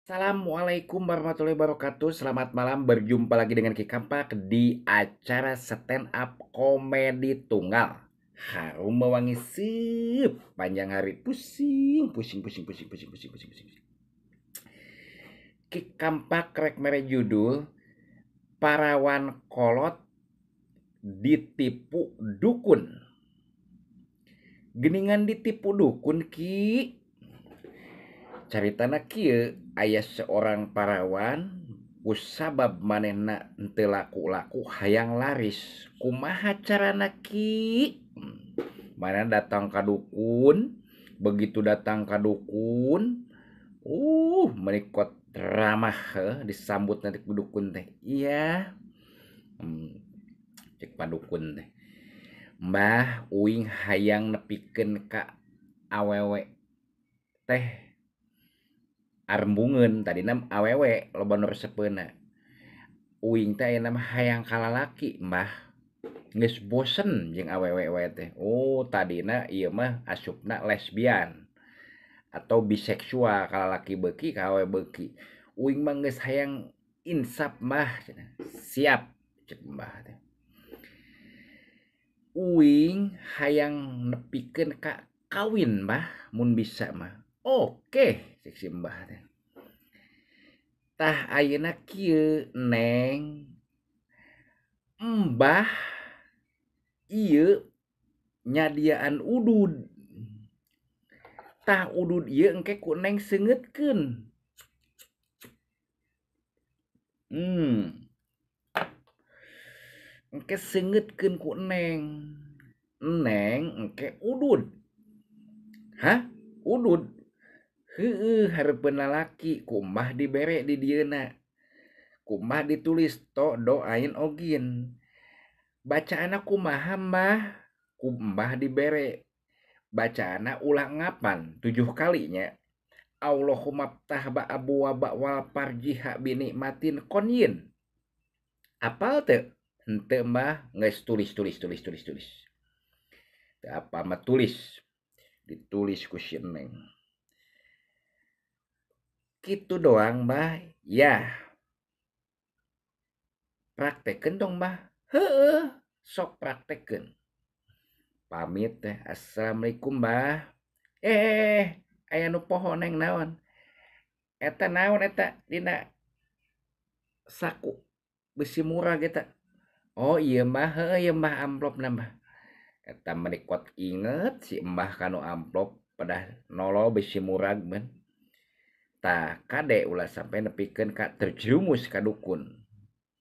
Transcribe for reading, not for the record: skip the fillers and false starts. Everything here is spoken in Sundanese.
Assalamualaikum warahmatullahi wabarakatuh. Selamat malam, berjumpa lagi dengan Ki Kampak di acara stand up komedi tunggal. Harum mewangi sip panjang hari, pusing pusing pusing pusing pusing pusing pusing pusing. Ki Kampak rek mere judul Parawan Kolot Ditipu Dukun. Geningan ditipu dukun Ki. Caritana kieu, aya seorang parawan kusabab manehna henteu laku-laku hayang laris. Kumaha carana Ki? Manehna datang ka dukun, begitu datang ka dukun, meuni kot ramah disambut nanti ku dukun teh. Iya. Cek padukun teh. Mbah, uing hayang nepikeun ka awewe teh arembungeun, tadina awewe loba nu resepeuna. Uing teh ayeuna mah hayang ka lalaki, Mbah. Geus bosen jeung awewe wae teh. Oh, tadina ieu mah asupna lesbian atau biseksual, ka lalaki beuki ka awewe beuki. Uing mah geus hayang insaf, Mbah. Siap, cek Mbah teh. Uing hayang nepikeun ka kawin, Mbah, mun bisa mah. Oke, cek si Mbah teh. Tah ayeuna kieu, Neng. Mbah ieu nyadiaan udud. Tah udud ieu engke ku Neng seungeutkeun. Engke seungeutkeun ku Neng. Neng engke udud. Hah? Udud? Heueuh, hareupeun lalaki ku Mbah dibere di dieuna. Ku Mbah ditulis to do ain ogin. Bacaanna kumaha Mbah? Ku Mbah dibere. Bacaanna ulah ngapan 7 kali nya. Allahumma ftah ba abwaba wal farjiha bi nikmatin qonyin. Apal teu? Henteu Mbah, geus tulis tulis tulis tulis tulis. Teu apa mah tulis. Ditulis ku si Neng. Kitu doang, Mbah. Ya. Praktekeun dong, Mbah. Heueuh, sok praktekeun. Pamit teh. Assalamualaikum, Mbah. Aya nu poho Neng naon? Eta naon eta dina saku besi murah ge ta? Oh iya Mbah, heueuh ieu Mbah amplopna Mbah. Eta meni kuat inget si Mbah kanu amplop pedah nolo besi murag men. Tah kade ulah sampai nepikeun ka terjerumus ka dukun.